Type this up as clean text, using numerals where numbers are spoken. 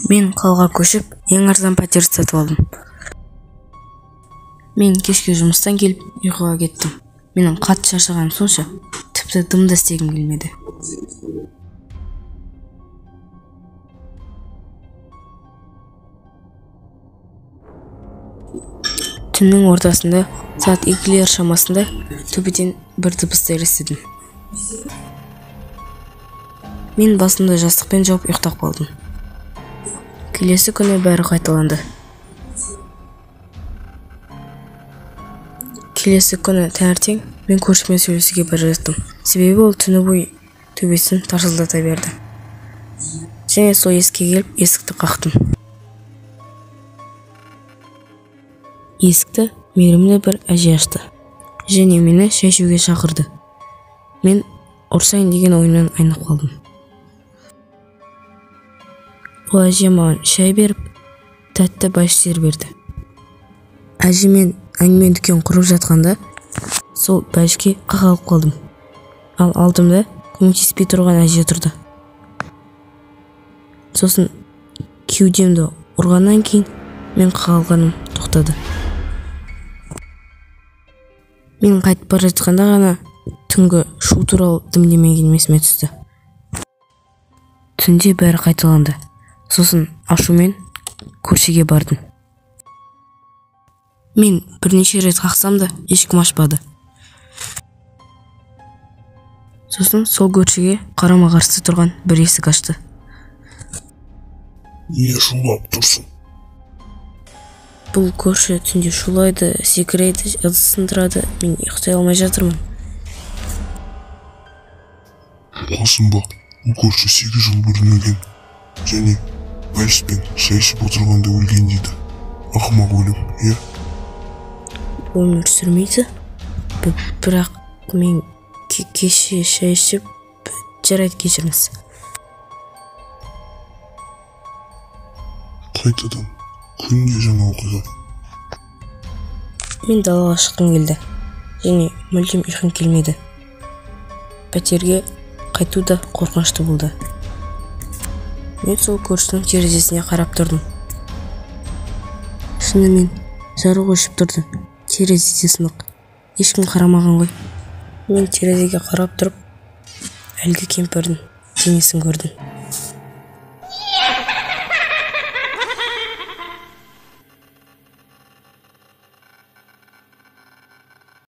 Мен қалаға көшіп, ең арзан пәтерді сатып алдым. Мен кешке жұмыстан келіп ұйқыға кеттім. Менің қатты шаршағаным сонша, тіпті дым да істегім келмеді. Түннің ортасында, сағат 2-лер шамасында төбеден бір дыбысты естідім. Мен басымды жастықпен жауып ұйықтап қалдым. Келесі күні бәрі қайталанды. Келесі күні таңертең мен көршімен сөйлесуге бара жаттым. Себебі ол түні бойы төбесін тарсылдата берді. Және сол есікке келіп, есікті қақтым. Есікті мейірімді бір әже ашты. Және мені шай ішуге шақырды. Мен ұрсайын деген ойымнан айнып қалдым. Ол әже маған шай беріп, тәтті бәліштер берді. Әжемен әңгіме дүкен құрып жатқанда, сол бәлішке қақалып қалдым. Ал алдымда көмектеспей тұрған әже тұрды. Сосын кеудемді ұрғаннан кейін мен қақалғаным тоқтады. Мен қайтып бара жатқанда ғана түнгі шу туралы дым демегенім есіме түсті. Түнде бәрі қайталанды. Сосын ашумен көршіге бардым. Мен бірнеше рет қақсам да ешкім ашпады. Сосын сол көршіге қарама-қарсы тұрған бір есік ашты. Не шулап тұрсың? Бұл көрші түнде шулайды, секіреді, ыдыс сындырады. Мен ұйықтай алмай жатырмын. Ұқасың ба, бұл көрші 8 жыл бұрын өлген. Және бәлішпен шай ішіп отырғанда өлген дейді. Ақымақ өлім, иә? Өмір сүрмейді. Бірақ мен кеше шай ішіп, жарайды, кешіріңіз. Қайтадан күнде жаңа оқиға. Мен далаға шыққым келді. Және мүлдем ұйқым келмеді. Пәтерге қайту да қорқынышты болды. Мен сол көршінің терезесіне қарап тұрдым. Шынымен жарық өшіп тұрды. Терезе де сынық. Ешкім қарамаған ғой. Мен терезеге қарап тұрып, әлгі кемпірдің денесін көрдім.